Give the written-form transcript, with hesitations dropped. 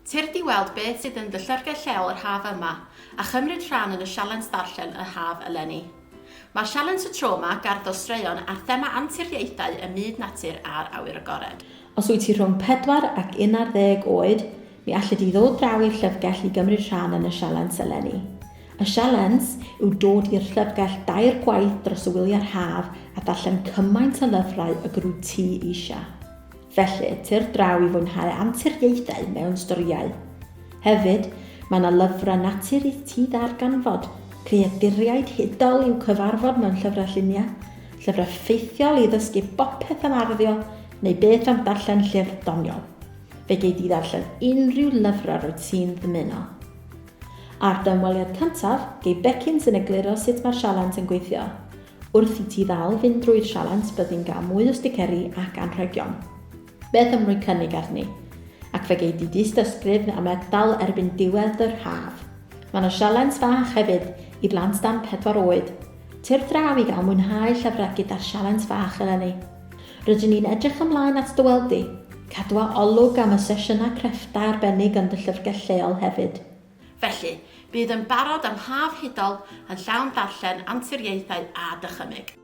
Tyrd i weld beth sydd yn dy llyfrgell lleol yr haf yma, a chymryd rhan yn y sialens ddarllen y haf eleni. Mae'r sialens y tro yma, Gardd o Straeon, ar thema anturiaethau ym myd natur a'r awyr agored. Os wyt ti rhwng pedwar ac 11 oed, mi alli di ddod draw i'r llyfrgell i gymryd rhan yn y sialens eleni. Y sialens yw dod i'r llyfrgell dair gwaith dros y wyliau'r haf a darllen cymaint o lyfrau ag rwyt ti eisiau. Felly, tyrd draw i fwynhau anturiaethau mewn storïau. Hefyd, mae 'na lyfrau natur i ti ddarganfod, creaduriaid hudol i'w cyfarfod mewn llyfrau lluniau, llyfrau ffeithiol i ddysgu bopeth am arddio, neu beth am darllen llyfr doniol. Fe gei di ddarllen unrhyw lyfrau rwyt ti'n ddymuno. Ar dy ymweliad cyntaf, gei becyn sy'n egluro sut mae'r sialens yn gweithio. Wrth i ti ddal fynd drwy'r sialens byddi'n gael mwy o sticeri ac anrhegion. Beth am roi cynnig arni? Ac fe gei di dystysgrif a medal erbyn diwedd yr haf. Mae 'na sialens fach hefyd i blant dan 4 oed. Tyrd draw i gael mwynhau llyfrau gyda'r sialens fach eleni. Rydyn ni'n edrych ymlaen at dy weld di. Cadwa olwg am y sesiynau crefftau arbennig yn dy llyfrgell lleol hefyd. Felly, bydd yn barod am haf hudol yn llawn darllen anturiaethau a dychymyg.